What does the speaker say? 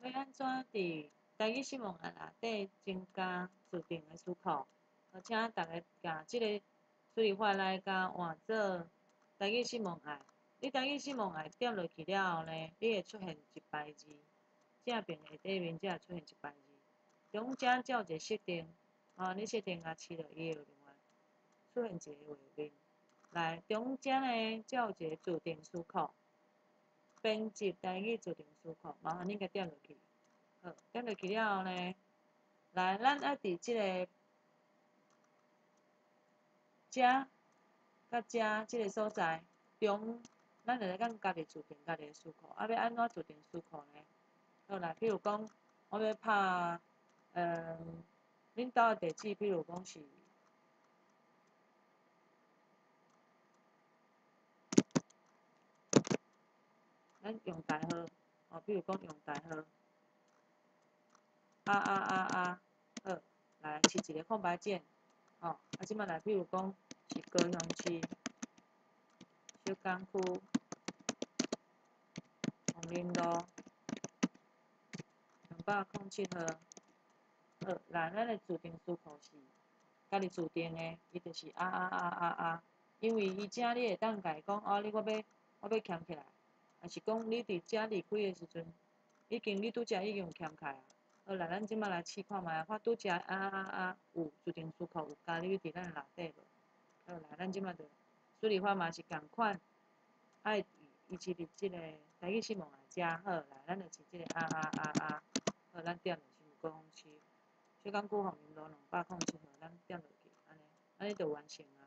欲按怎佇台語新聞網內底增加自訂的詞庫？好，請逐家共這个輸入法來共換做台語新聞網。你台語新聞網點落去了後呢，你會出現一排字，正邊的底面才會出現一排字。中間才有一个設定，吼，你設定共試落，伊會有另外出現一个畫面。來，中間呢，才有一个自訂詞庫，編輯台語自訂詞庫，麻煩恁共點落去。好，點落去了後呢，來，咱愛佇這个遮佮遮這个所在中，咱就來講家己自訂家己的詞庫，啊，欲按怎自訂詞庫呢？好來，比如講，我欲拍，恁兜的地址，比如講是，咱用代號，哦，比如講用代號，啊啊啊啊，好，來設一个空白鍵，吼，啊，這擺來，比如講是高雄市小港區鳳林路207號，好，來，咱的自訂詞庫是家己自訂的，伊就是啊啊啊啊啊，因為伊遮你會當共伊講，哦，你我欲撨起來，抑是講你佇遮離開的時陣，已經你拄才已經有撨起來啊。好，來，咱這擺來試看覓，看拄才啊啊啊有自訂詞庫有加入佇咱內底無？好，來，咱這擺就輸入法嘛是仝款，愛伊是佇這个台語新聞網遮，好，來，咱就飼這个啊啊啊啊，好，咱點就是高雄市小港區鳳林路207號，咱點落去，按呢，按呢就完成啊。